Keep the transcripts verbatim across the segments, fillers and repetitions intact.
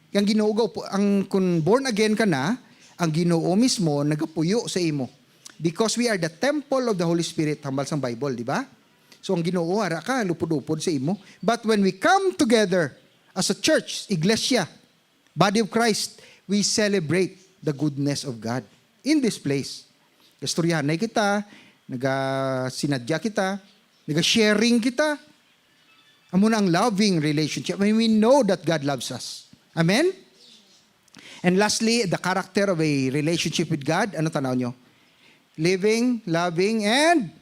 Ang Ginoo gaupo-, ang, kun born again ka na, ang Ginoo mismo nagapuyo sa imo. Because we are the temple of the Holy Spirit, hambal sang Bible, di ba? So, ang Ginoo ara ka, lupod-upod sa imo. But when we come together as a church, iglesia, body of Christ, we celebrate the goodness of God in this place. Istoryahanay kita, nagasinadya kita, naga-sharing kita. Amo na ang loving relationship. When we know that God loves us. Amen? And lastly, the character of a relationship with God. Ano tanaw nyo? Living, loving, and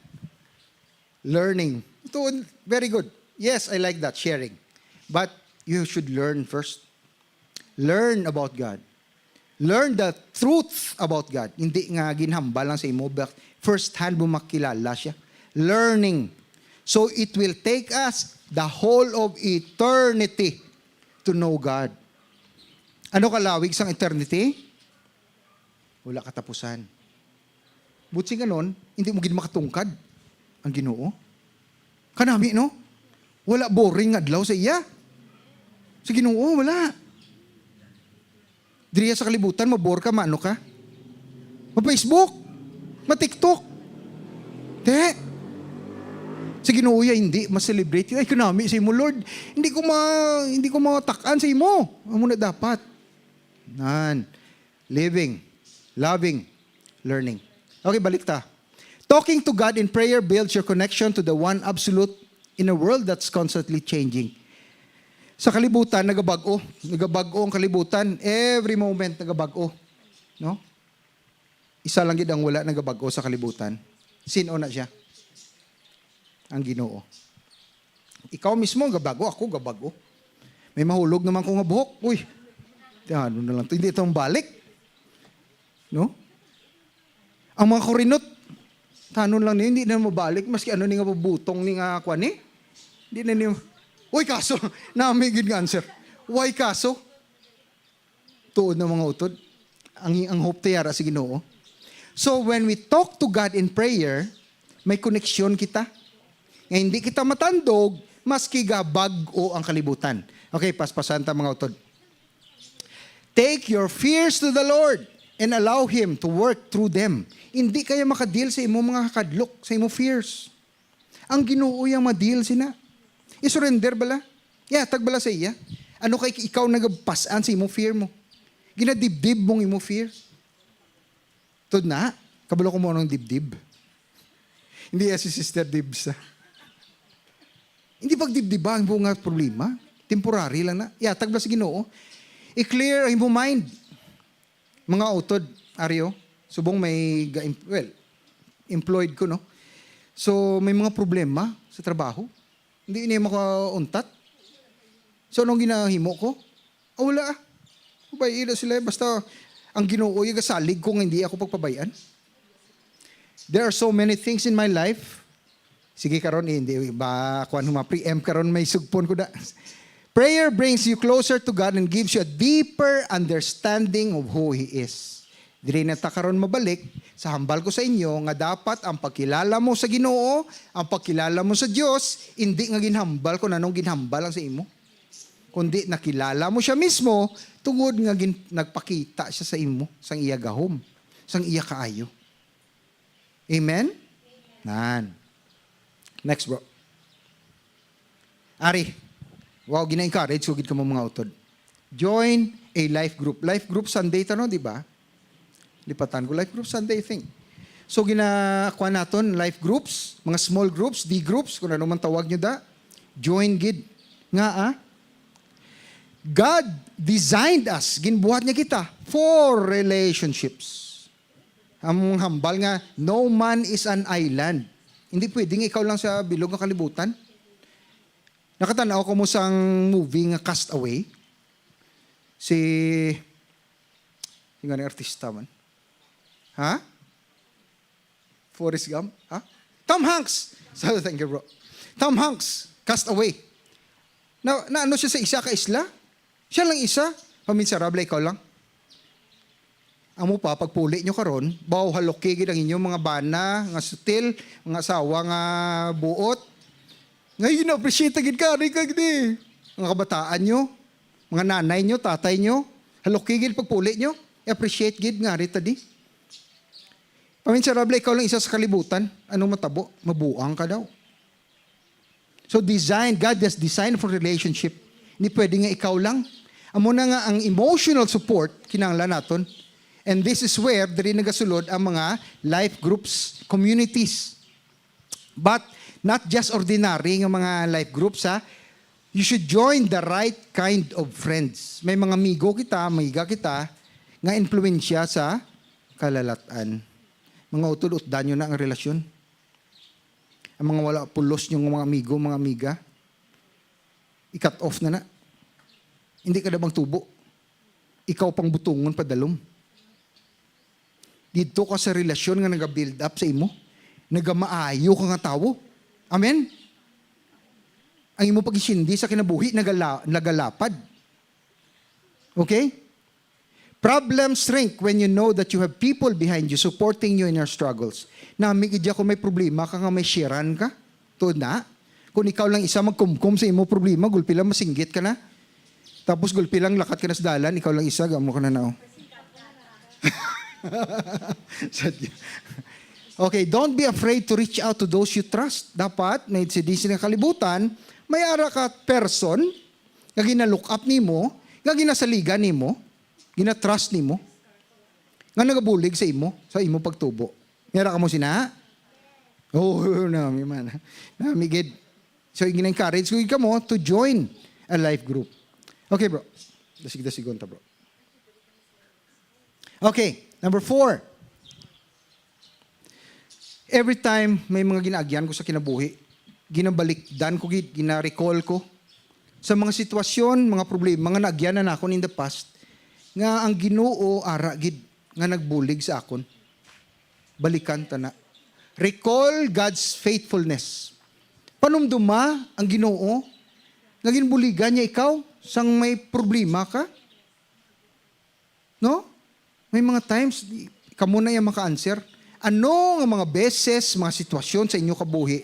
learning. Ito, very good. Yes, I like that, sharing. But you should learn first. Learn about God. Learn the truth about God. Hindi nga ginhambal lang sa imo, but first hand mo makilala siya. Learning. So it will take us the whole of eternity to know God. Ano kalawig sang eternity? Wala katapusan. Buot silingon, hindi mo gid makatungkad ang Ginoo. Kanami, no? Wala boring nga adlaw sa iya. Sa Ginoo, wala. Diriya sa kalibutan, mabore ka, maano ka? Ma-Facebook, ma-TikTok. Te. Sa Ginoo, ya, hindi ma-celebrate. Ay, kanami sa imo, Lord. Hindi ko ma-, hindi ko matak-an sa imo. Amo na dapat. Nan. Living, loving, learning. Okay, balik ta. Talking to God in prayer builds your connection to the one absolute in a world that's constantly changing. Sa kalibutan, nagabag-o. Nagabag-o ang kalibutan. Every moment, nagabag-o. No? Isa lang gid ang wala nagabag-o sa kalibutan. Sin-o na siya? Ang Ginoo. Ikaw mismo gabag-o, ako gabag-o. May mahulog naman ko nga buhok. Uy, ano na lang to. Hindi itong balik. No? Ang mga kurinot, tanon lang niya, hindi na mabalik. Maski ano ni nga butong ni nga kwan eh. Hindi na niya, uy, kaso, nami gid nga answer. Why kaso? Tuod na, mga utod. Ang, ang hope ta yara sa Ginoo. So, when we talk to God in prayer, may koneksyon kita. Nga hindi kita matandog, maski gabag-o ang kalibutan. Okay, paspasan ta, mga utod. Take your fears to the Lord and allow Him to work through them. Hindi kaya makadeal sa imo mga kadlok, sa imo fears. Ang Ginoo yang ma-deal sina. I-surrender bala. Ihatag bala sa iya. Ano kay ikaw nagapas-an sa imong fear mo? Ginadibdib mong imong fear. Tud na, kabalo ko mo anong dibdib. Hindi ya si Sister Dibs, ah. Hindi pagdibdiba ang mga problema. Temporary lang na. Ihatag bala sa Ginoo. I-clear ang imong mind. Mga utod, Ario, subong may ga-, well, employed ko, no? So, may mga problema sa trabaho. Hindi niya makauntat. So, anong ginahimo ko? Ah, wala, ah. Pabay-i na sila, eh. Basta ang Ginoo, yung gasalig ko nga hindi ako pagpabayaan. There are so many things in my life. Sige, karon, eh, hindi ba, kuwan, ma-preempt karon, may sugpon ko da. Prayer brings you closer to God and gives you a deeper understanding of who He is. Diri na ta karon mabalik sa hambal ko sa inyo nga dapat ang pagkilala mo sa Ginoo, ang pagkilala mo sa Dios, hindi nga ginhambal kung anong ginhambal lang sa imo. Kundi nakilala mo siya mismo tungod nga gin-, nagpakita siya sa imo, sang iya gahom, sang iya kaayo. Amen? Nan. Next, bro. Ari, wow, gina-encourage ko gid kamo, mga utod. Join a life group. Life group Sunday ta, no, di ba? Lipatan ko, life group Sunday thing. So, ginakuha naton life groups, mga small groups, D groups, kung ano man tawag nyo da. Join gid. Nga, ah? God designed us, ginbuhat niya kita for relationships. Ang hambal nga, "No man is an island." Hindi pwede nga ikaw lang sa bilog nga kalibutan. Nakatanaw ko mo sang movie nga Cast Away? Si, sino nga artista man? Ha? Forrest Gump? Ha? Tom Hanks! So, thank you, bro. Tom Hanks, Cast Away. Na, na ano siya sa isa ka isla? Siya lang isa. Paminsarable, ikaw lang. Amo pa, pagpuli nyo karon, baw haloki gid ang inyong mga bana nga sutil, mga asawa nga buot. Nga yun, appreciate gid ka, ari ka gid eh. Mga kabataan nyo. Mga nanay nyo, tatay nyo, halukigid pagpuli nyo, i-appreciate gid nga ari ta di. Paminsarable, ikaw lang isa sa kalibutan. Anong matabo? Mabuang ka daw. So design, God has designed for relationship. Hindi pwede nga ikaw lang. Amo na nga ang emotional support kinahanglan naton. And this is where diri nagasulod ang mga life groups, communities. But not just ordinary nga mga life groups, ha. You should join the right kind of friends. May mga amigo kita, amiga kita, nga impluwensya sa kalalatan. Mga utod-utdan nyo na ang relasyon. Ang mga wala pulos nyo nga mga amigo, mga amiga, i-cut off na na. Hindi ka na magtubo. Ikaw pang butungon padalom. Didto ka sa relasyon nga naga-build up sa imo. Nagamaayo ka nga tawo. Amen? Ang imo pag-isindi sa kinabuhi, nagala-, nagalapad. Okay? Problems shrink when you know that you have people behind you supporting you in your struggles. Nami gid ya kung may problema ka nga may sharean ka. Tuod na. Kung ikaw lang isa magkumkom sa imo problema, gulpi lang masinggit ka na. Tapos gulpi lang lakat ka na sa dalan, ikaw lang isa, gamo ka na nao. Sadya. Okay, don't be afraid to reach out to those you trust. Dapat, may si D C nga kalibutan, may ara ka person nga gina-look up nimo, nga ginasaligan nimo, gina-trust nimo, nga nagabulig sa imo, sa imo pagtubo. May ara ka mo sina? Oh, nami man. Nami gid. So, gina-encourage ko gid kamo to join a life group. Okay, bro. Dasig-dasigon ta, bro. Okay, number four. Every time may mga ginaagyan ko sa kinabuhi, ginabalikdan ko gid, gina-recall ko sa mga sitwasyon, mga problema nga naagyanan nakon in the past, nga ang Ginoo ara gid nga nagbulig sa akon. Balikan ta na. Recall God's faithfulness. Panumduma ang Ginoo nga ginbuligan niya ikaw sang may problema ka. No? May mga times, di, kamo na yung maka-answer. Ano nga mga beses, mga sitwasyon sa inyo kabuhi,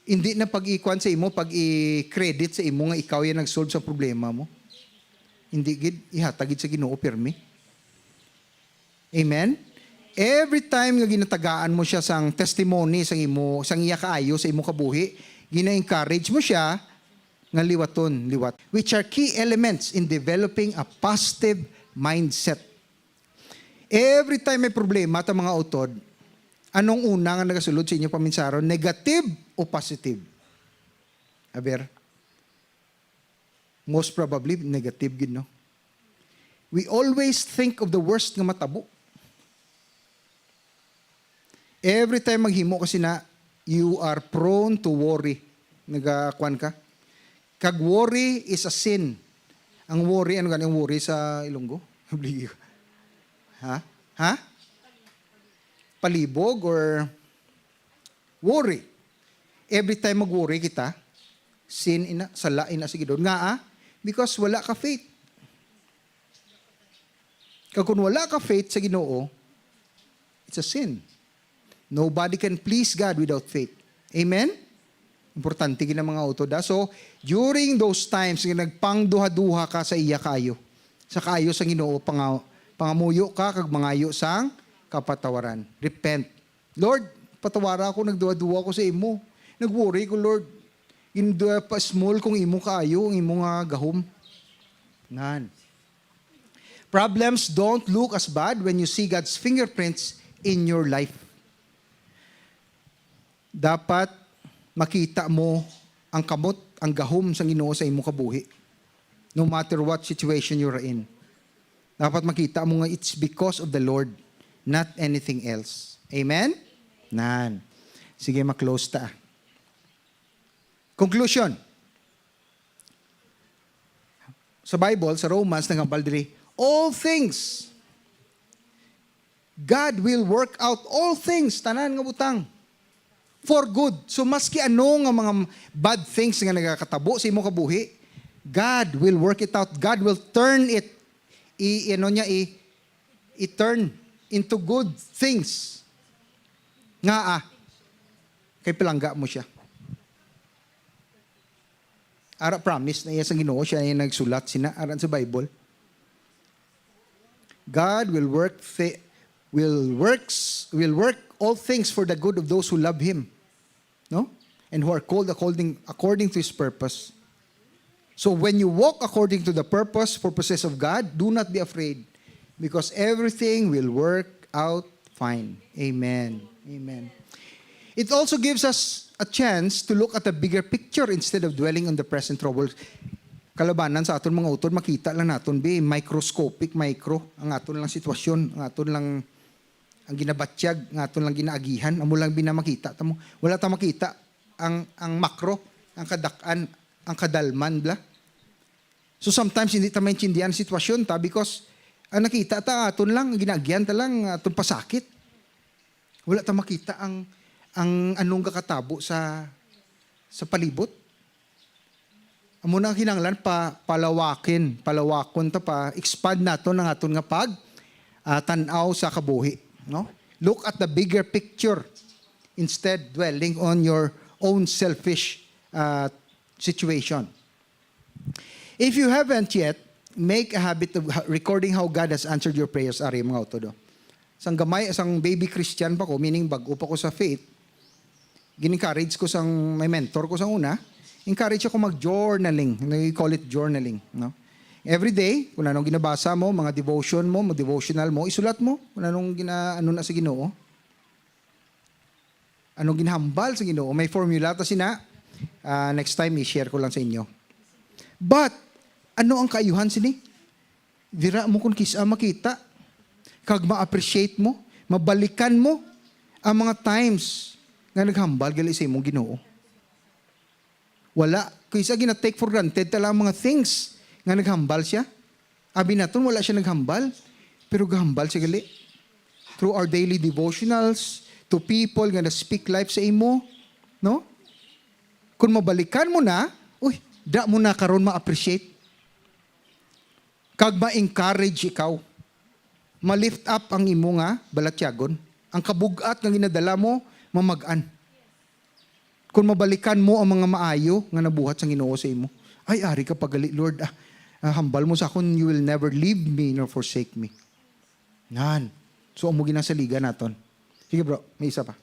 hindi na pag-ikuan sa imo, pag-i-credit sa imo nga ikaw yung nag-solve sa problema mo? Hindi gid, ihatag gid sa Ginoo pirmi. Amen? Every time nga ginatagaan mo siya sang testimony, sang imo, sang iya kaayo sa imo kabuhi, gina-encourage mo siya nga liwaton, liwat, which are key elements in developing a positive mindset. Every time may problema ta mga utod, anong una nga nagasulod sa inyo paminsaron, negative o positive? Aber, most probably negative gid, no? We always think of the worst nga matabo. Every time maghimo ka sina, you are prone to worry. Nagakuan ka. Kag worry is a sin. Ang worry, ano gani ang worry sa Ilonggo? Ha? Ha? Palibog or worry? Every time mag-worry kita, sin ina, sala ina sa Ginoo. Ngaa? Because wala ka faith. Kag kung wala ka faith sa Ginoo, it's a sin. Nobody can please God without faith. Amen? Importante gid ang mga utod, ha? So, during those times nga nagpangduha-duha ka sa iya kaayo, sa kaayo sa Ginoo, panga-, pangamuyo ka kag mangayo sang kapatawaran. Repent. Lord, patawara ako, nagduha-duha ko sa imo. Nag-worry ko, Lord. Ginduha pa small kong imo kaayo, ang imo nga gahom. Nan. Problems don't look as bad when you see God's fingerprints in your life. Dapat makita mo ang kamot, ang gahom sang Ginoo sa imo kabuhi. No matter what situation you're in. Dapat makita mo nga it's because of the Lord, not anything else. Amen? Nan. Sige, ma-close ta. Conclusion. Sa Bible, sa Romans, nagambal diri, all things, God will work out all things, tanan nga butang, for good. So, maski ano nga mga bad things nga nagakatabo sa imo kabuhi, God will work it out. God will turn it, i-, ano niya, i-, i-turn into good things. Nga, ah, kay palangga mo siya. Ara, promise na iya sa Ginoo, siya na yung nagsulat sina, aran sa Bible. God will work thi- will works will work all things for the good of those who love him, no? And who are called according according to his purpose. So when you walk according to the purpose, purposes of God, do not be afraid, because everything will work out fine. Amen. Amen. It also gives us a chance to look at the bigger picture instead of dwelling on the present troubles. Kalabanan sa aton mga utod, makita lang naton, be, microscopic, micro, ang aton lang sitwasyon, ang aton lang, ang ginabatyag, ang aton lang ginaagihan, amo lang binamakita ta mo. Wala ta makita ang, ang macro, ang kadak-an, ang kadalman, bla. So sometimes hindi ta maintindihan ang sitwasyon ta because ang nakita ta aton lang, ang ginaagihan ta lang, aton pasakit. Wala ta makita ang, ang anong gakatabo sa, sa palibot. Amo na ang kinahanglan pa, palawakin, palawakon ta pa, expand naton ang aton nga pag, ah, tan-aw sa kabuhi, no? Look at the bigger picture instead dwelling on your own selfish, ah, situation. If you haven't yet, make a habit of ha- recording how God has answered your prayers, ari, mga utod, oh. Sang gamay, sang baby Christian pa ko, meaning bag-o pa ko sa faith, gin-encourage ko sang may mentor ko sang una, encourage ako mag-journaling. We call it journaling, no? Every day, kung anong ginabasa mo, mga devotion mo, mga devotional mo, isulat mo kung anong gina, ano na sa Ginoo. Anong ginhambal sa Ginoo? May formula ta sina. Ah, next time, i-share ko lang sa inyo. But, ano ang kaayuhan sini? Dira mo kun kis-a makita, kag ma-appreciate mo, mabalikan mo ang mga times nga naghambal gali sa imong Ginoo. Wala. Kung isa gina-take for granted ta lang ang mga things nga naghambal siya. Abi naton wala siya naghambal, pero gahambal siya gali. Through our daily devotionals, to people nga na-speak life sa imo, no? Kung mabalikan mo na, uy, da mo na karon ma-appreciate. Kag ma-encourage ikaw. Ma-lift up ang imo nga balatyagon. Ang kabug-at nga ginadala mo, mamag-an. Kung mabalikan mo ang mga maayo nga nabuhat sang Ginoo sa imo, ay, ari ka pa gali, Lord. Ah, ah, hambal mo sa akon, "You will never leave me nor forsake me." Nan. So, amo ginasaligan naton. Sige, bro, may isa pa.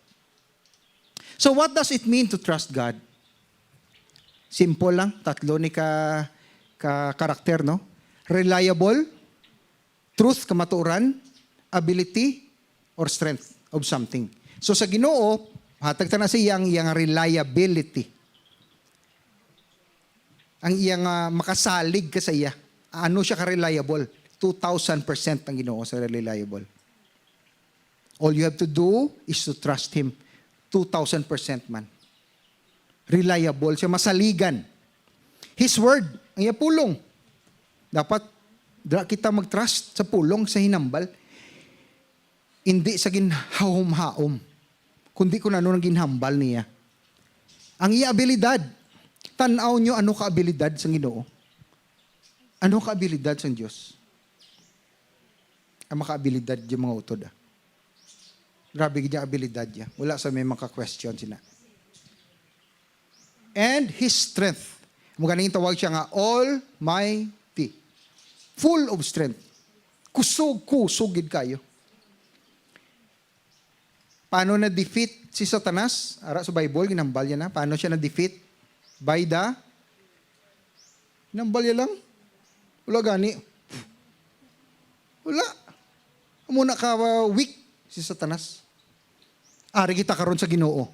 So, what does it mean to trust God? Simple lang, tatlo ni ka, ka karakter, no? Reliable, truth, kamatuoran, ability, or strength of something. So, sa Ginoo, hatag ta na sa iya ang iyang reliability. Ang iyang, ah, makasalig ka sa iya. Ano siya ka-reliable? Two thousand percent ang Ginoo sa reliable. All you have to do is to trust Him. Two thousand percent man. Reliable siya, masaligan. His word, ang iya pulong. Dapat, dira kita mag-trust sa pulong, sa hinambal. Hindi sa ginhahom-haom, kundi kung ano ang ginhambal niya. Ang iya abilidad, tan-aw nyo ano ka abilidad sang Ginoo. Ano ka abilidad sang Dios? Ang makaabilidad yung mga utod, ah. Grabe gid yung abilidad niya. Wala sa may maka-question sina. And his strength. Mo ganing tawag siya nga Almighty. Full of strength. Kusog, kusog gid kayo. Paano na-defeat si Satanas? Ara sa Bible, ginambal niya na. Paano siya na-defeat? By the... Ginambal niya lang. Wala gani. Wala. Amo na ka, uh, weak si Satanas. Ari kita karon sa Ginoo.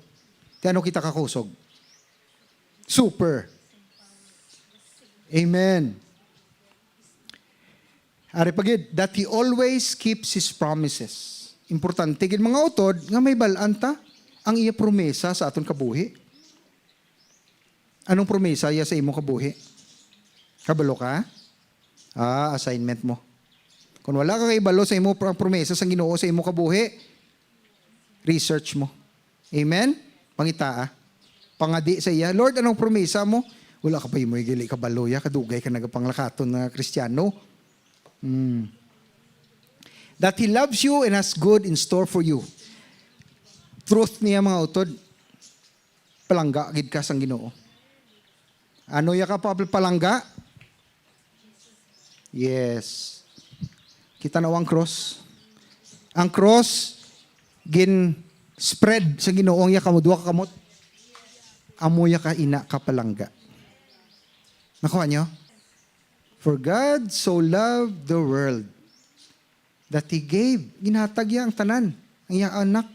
Ti ano kita kakusog? Super. Amen. Ari pa gid, that He always keeps His promises. Importante gid, mga utod, nga may bal-an ta ang iya promesa sa aton kabuhi. Anong promesa iya sa imo kabuhi? Kabalo ka? Ah, assignment mo. Kung wala ka kahibalo sa imo pr-, promesa sa Ginoo sa imo kabuhi, research mo. Amen? Pangitaa. Pangadi sa iya, "Lord, anong promesa mo?" Wala ka pa imo gali kabalo ya, kadugay ka nagapanglakaton nga Kristiyano. Hmm. That He loves you and has good in store for you. Truth niya, mga utod, palangga gid ka sang Ginoo. Ano ya ka pa-, palangga? Yes. Kita na ang cross. Ang cross, gin-spread sa Ginoo ang iya kamot, duha ka kamot. Amo ya ka ina ka palangga. Nakuha nyo? For God so loved the world that He gave. Ginhatag niya ang tanan. Ang iyang anak.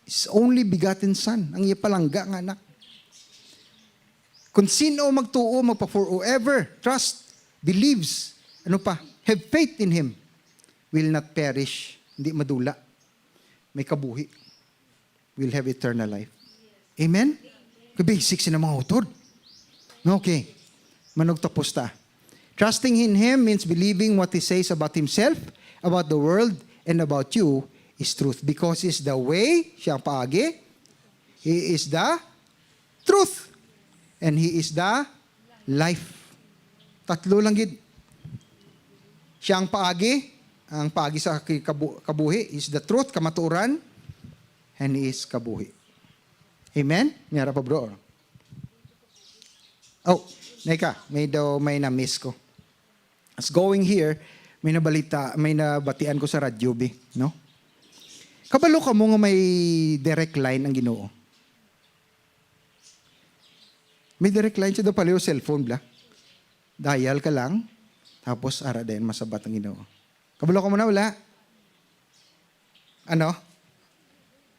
His only begotten Son. Ang iya palangga nga anak. Kung sino magtuo, magpa-, for whoever trust, believes, ano pa, have faith in Him, will not perish. Hindi madula. May kabuhi. Will have eternal life. Amen? Ka-basic sina mga utod. Okay. Manugtapos ta. Trusting in Him means believing what He says about Himself, about the world, and about you is truth. Because He is the way, siya ang paagi, He is the truth, and He is the life. Tatlo lang gid. Siya ang paagi, ang paagi sa ki-, kabu-, kabuhi, is the truth, kamatuoran, and He is kabuhi. Amen? May ara pa, bro. Oh, nay ka, may daw, may na-miss ko. As going here, may nabalita, may nabatian ko sa radyo, bi, no? Kabalo ka mo nga may direct line ang Ginoo? May direct line siya daw, pareho cellphone, bla. Dial ka lang, tapos ara din, masabat ang Ginoo. Kabalo ka mo na, wala? Ano?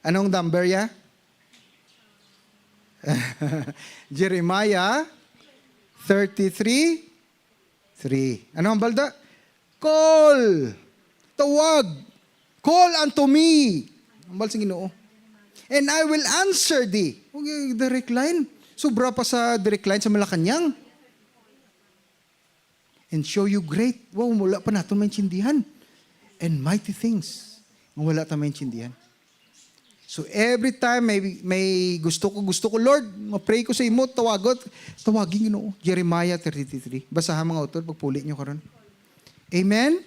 Anong number ya? Jeremiah thirty-three three. Ano ang balda? Call. Tawag. Call unto me. Ang bal sa Ginoo. And I will answer thee. Okay, direct line. Sobra pa sa direct line sa Malacañang. And show you great. Wow, wala pa naton maintindihan. And mighty things. Ang wala ta maintindihan. So every time may, may gusto ko, gusto ko, "Lord, ma-pray ko sa imo, tawagot, tawagin, Ginoo." Jeremiah thirty-three. Basahan, mga utod, pagpuli nyo karon. Amen?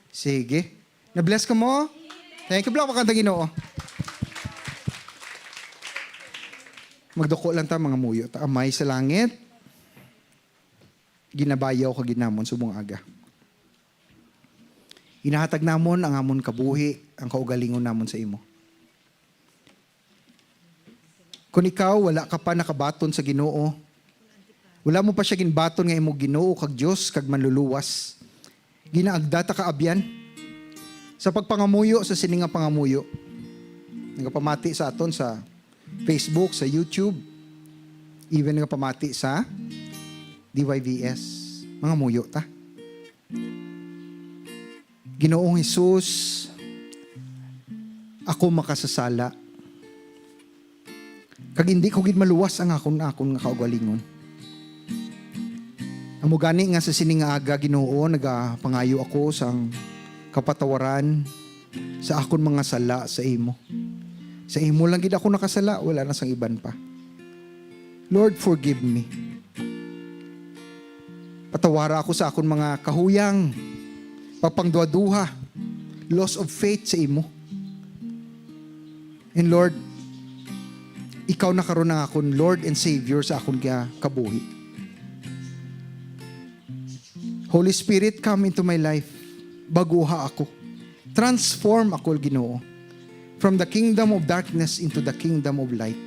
Sige. Na-bless ka mo? Thank you. Block, pakanta, Ginoo. Magduko lang ta, mga muyo ta. Amay sa langit, ginabayaw ka gid namon subong aga. Ginahatag namon ang amon kabuhi, ang kaugalingon namon sa imo. Kun ikaw wala ka pa nakabaton sa Ginoo, wala mo pa siya ginbaton nga imo Ginoo kag Dios kag Manluluwas, ginaagda ta ka abyan sa pagpangamuyo sa sini nga pangamuyo. Nagapamati sa aton sa Facebook, sa YouTube, even nga pamati sa D Y V S. Mga muyo ta. Ginoong Jesus, ako makasasala. Kag hindi ko gid maluwas ang akon, akon nga kaugalingon. Amo gani nga sa sini nga aga, Ginoo, nagapangayo ako sang kapatawaran sa akon mga sala sa imo. Sa imo lang gid ako nakasala, wala na sang iban pa. Lord, forgive me. Patawara ako sa akon mga kahuyang, pagpangduhaduha, loss of faith sa imo. And Lord, ikaw na karon ang akon Lord and Savior sa akon ka-, kabuhi. Holy Spirit, come into my life. Baguha ako. Transform ako, Ginoo. From the kingdom of darkness into the kingdom of light.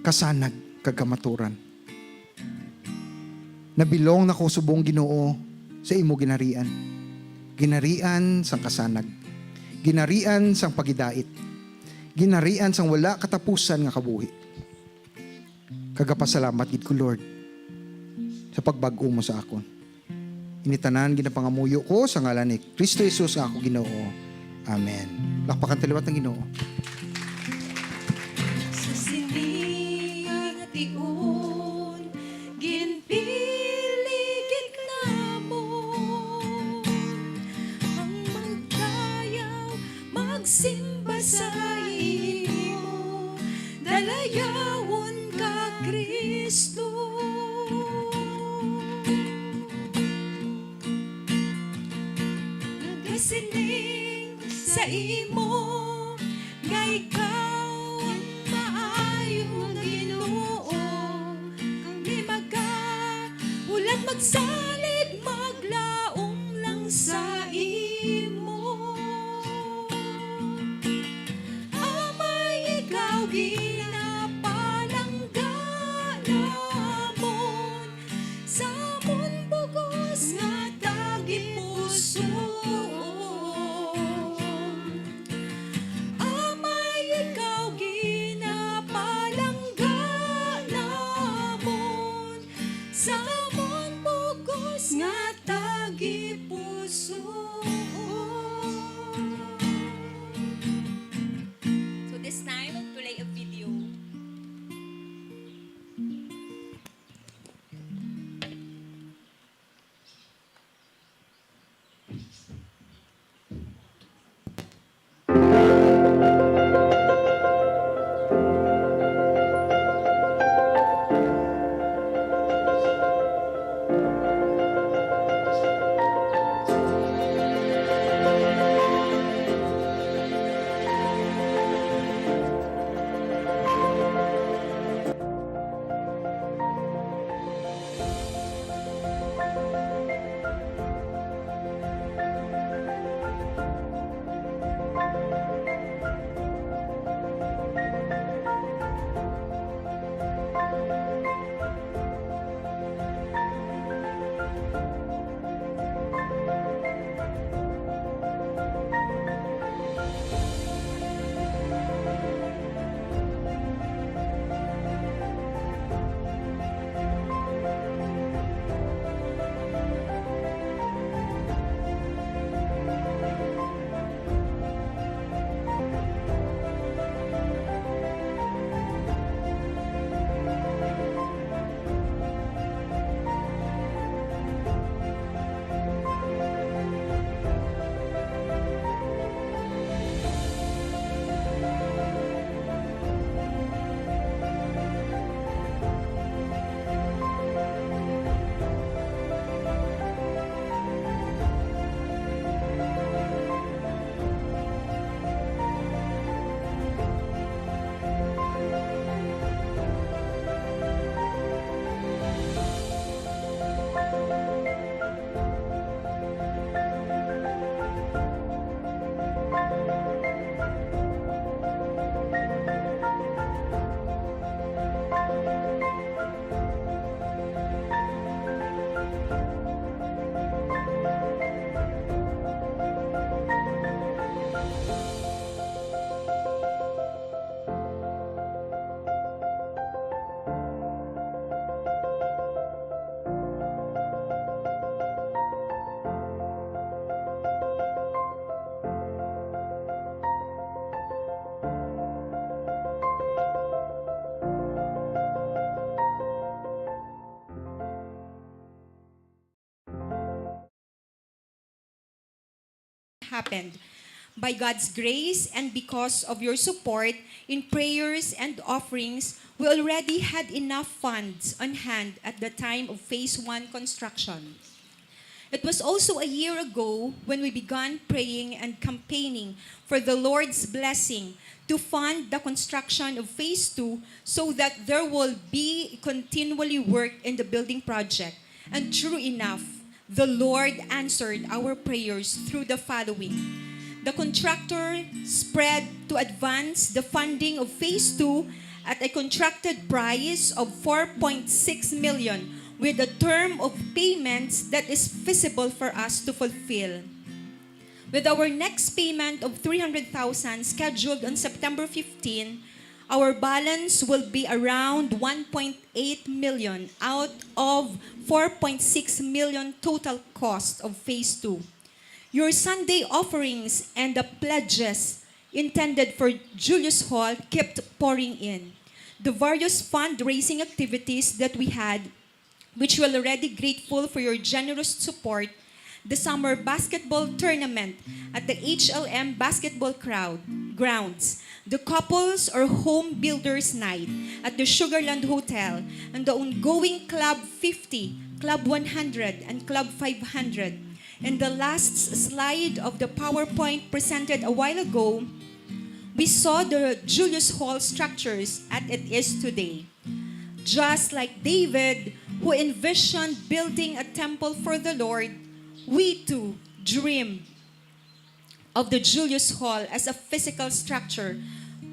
Kasanag kag kamaturan. Nabilong na ko subong, Ginoo, sa imo ginharian. Ginharian sang kasanag. Ginharian sang pagidait. Ginharian sang wala katapusan nga kabuhi. Kagapasalamat gid ko, Lord, sa pagbag-o mo sa akon. Ini tanan ginapangamuyo ko sa ngalan ni Cristo Jesus nga ako Ginoo. Amen. Lakpakan ta liwat ang Ginoo. Sa sini nga tion, ginpili gid namon ang magdayaw, magsimba sa imo, dalayawon ka, Cristo. Nagasiling sa imo nga ikaw ang maayo nga Ginoo. happened. By God's grace and because of your support in prayers and offerings, we already had enough funds on hand at the time of phase one construction. It was also a year ago when we began praying and campaigning for the Lord's blessing to fund the construction of phase two so that there will be continually work in the building project. And true enough, the Lord answered our prayers through the following. The contractor spread to advance the funding of phase two at a contracted price of four point six million, with a term of payments that is feasible for us to fulfill. With our next payment of three hundred thousand scheduled on September fifteen, our balance will be around one point eight million out of four point six million total cost of phase two. Your Sunday offerings and the pledges intended for Julius Hall kept pouring in. The various fundraising activities that we had, which we are already grateful for your generous support, the summer basketball tournament at the H L M basketball crowd grounds, the couples or home builders night at the Sugarland Hotel, and the ongoing Club fifty, Club one hundred, and Club five hundred. In the last slide of the PowerPoint presented a while ago, we saw the Julius Hall structures as it is today. Just like David, who envisioned building a temple for the Lord, we too dream of the Julius Hall as a physical structure.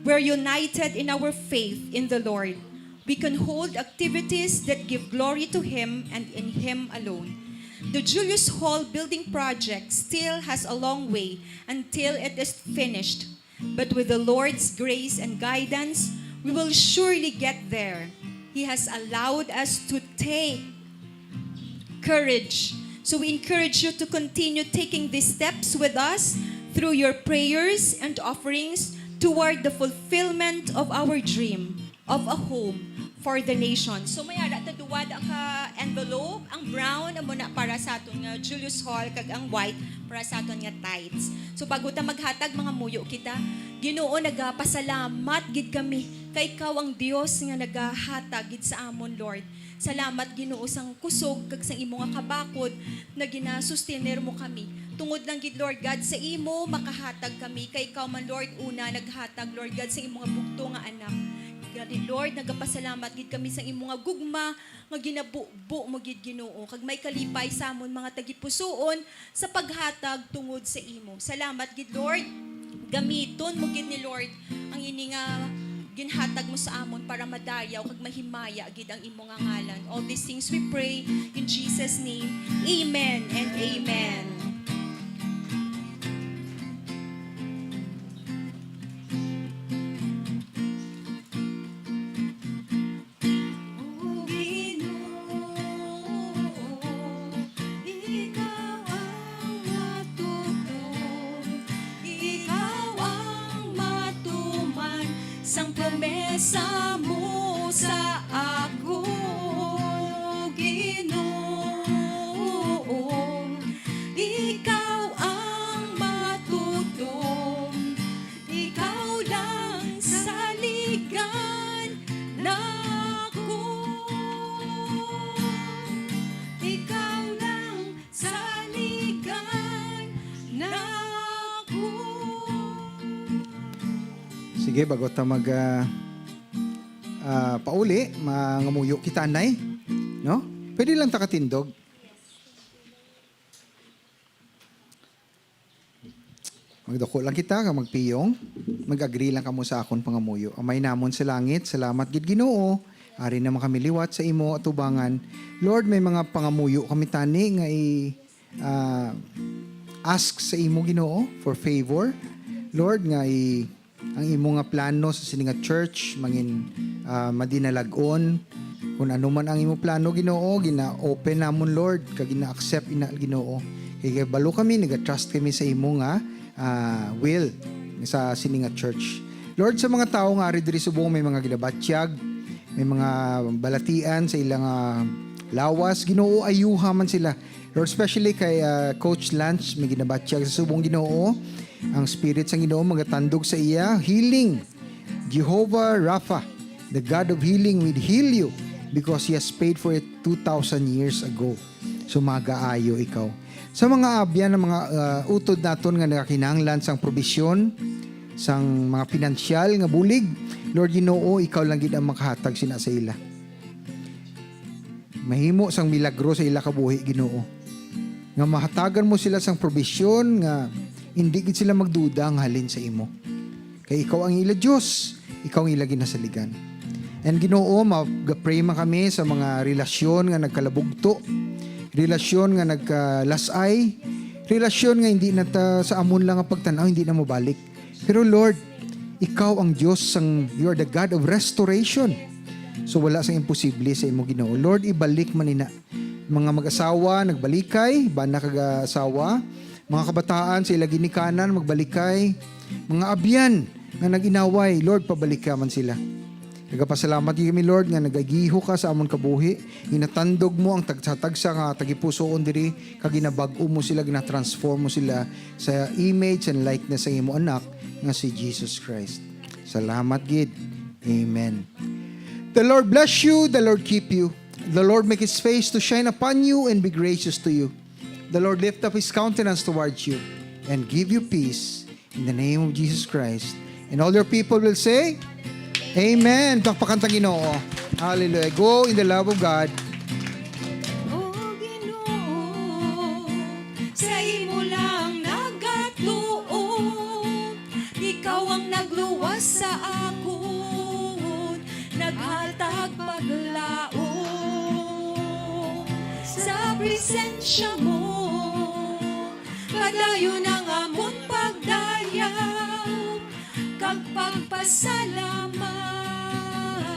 We're united in our faith in the Lord. We can hold activities that give glory to Him and in Him alone. The Julius Hall building project still has a long way until it is finished. But with the Lord's grace and guidance, we will surely get there. He has allowed us to take courage. So we encourage you to continue taking these steps with us through your prayers and offerings toward the fulfillment of our dream of a home for the nation. So may ara ta duwa ka envelope. Ang brown amo na para sa aton nga Julius Hall, kag ang white para sa aton nga tithes. So bago ta maghatag, mangamuyo kita. Ginoo, nagapasalamat gid kami kay ikaw ang Dios nga nagahatag gid sa amon, Lord. Salamat, Ginoo, sang kusog kag sang imo nga kabakod nga ginasustener mo kami. Tungod lang gid, Lord God, sa imo makahatag kami, kay ikaw man, Lord, una naghatag, Lord God, sa imo nga bugto nga anak. Gani, Lord, nagapasalamat gid kami sa imo nga gugma nga ginabubo mo gid, Ginoo, kag may kalipay sa amon mga tagipusoon sa paghatag tungod sa imo. Salamat gid, Lord. Gamiton mo gid ni Lord ang ini nga ginhatag mo sa amon para madayaw kag mahimaya gid ang imo nga ngalan. All these things we pray in Jesus' name. Amen and amen. O Ginoo, ikaw ang matutom, ikaw ang matuman sang promesa mo sa ako, Ginoo. Ikaw ang matutom, ikaw lang saligan nako. Ikaw lang saligan nako. Sige, bago ta mag, ah, ah, pauli, mangamuyo kita, Nay. No? Pwede lang ta katindog. Magduko lang kita kag magpiyong. Mag-agree lang kamo sa akon pangamuyo. Amay namon sa langit, salamat gid, Ginoo. Ari naman kami liwat sa imo atubangan. Lord, may mga pangamuyo kami tani nga i, ah, ask sa imo, Ginoo, for favor. Lord, nga i, ang imo nga plano sa sini nga church mangin, ah, madinalag-on. Kung ano man ang imo plano, Ginoo, gina-open namon, Lord, kag gina-accept ina, Ginoo. Kay kabalo kami, nagatrust kami sa imo nga, ah, will sa sini nga church. Lord, sa mga tawo nga ari diri subong, may mga ginabatyag, may mga balatian sa ilang, ah, lawas, Ginoo, ayuha man sila. Lord, especially kay, ah, Coach Lance, may ginabatyag sa subong, Ginoo. Ang Spirit sang Ginoo magatandog sa iya. Healing. Jehovah Rapha, the God of healing, will heal you because He has paid for it two thousand years ago. So, magaayo ikaw. Sa mga abyan, ang mga, ah, utod naton nga nagakinahanglan sang probisyon, sang mga pinansyal nga bulig, Lord Ginoo, ikaw lang gid ang makahatag sina sa ila. Mahimo sang milagro sa ila kabuhi, Ginoo, nga mahatagan mo sila sang probisyon nga hindi gid sila magduda nga halin sa imo. Kay ikaw ang ila Dios, ikaw ang ila ginasaligan. And Ginoo, mag-pray man kami sa mga relasyon nga nagkalabugto, relasyon nga nagkalas-ay, relasyon nga hindi na ta, sa amon lang ang pagtan-aw, hindi na mabalik. Pero Lord, ikaw ang Dios sang, you are the God of restoration. So wala sang imposible sa imo, Ginoo. Lord, ibalik man ina. Mga mag-asawa nagbalikay, bana kag asawa, mga kabataan sa ila ginikanan magbalikay, mga abyan nga nag-inaway, Lord, pabalika man sila. Nagapasalamat kami, Lord, nga nagagiho ka sa amon kabuhi. Ginatandog mo ang tagsa-tagsa nga tagipusoon diri, kag ginabag-o mo sila, ginatransform mo sila sa image and likeness sa imo Anak nga si Jesus Christ. Salamat gid. Amen. The Lord bless you, the Lord keep you. The Lord make His face to shine upon you and be gracious to you. The Lord lift up His countenance towards you and give you peace in the name of Jesus Christ. And all your people will say, Amen. Pakpakan ta Ginoo. Hallelujah. Go in the love of God. O Ginoo, sa imo lang nagatuo. Ikaw ang nagluwas sa akon, naghatag paglaom. Sa presensya mo, padayon ang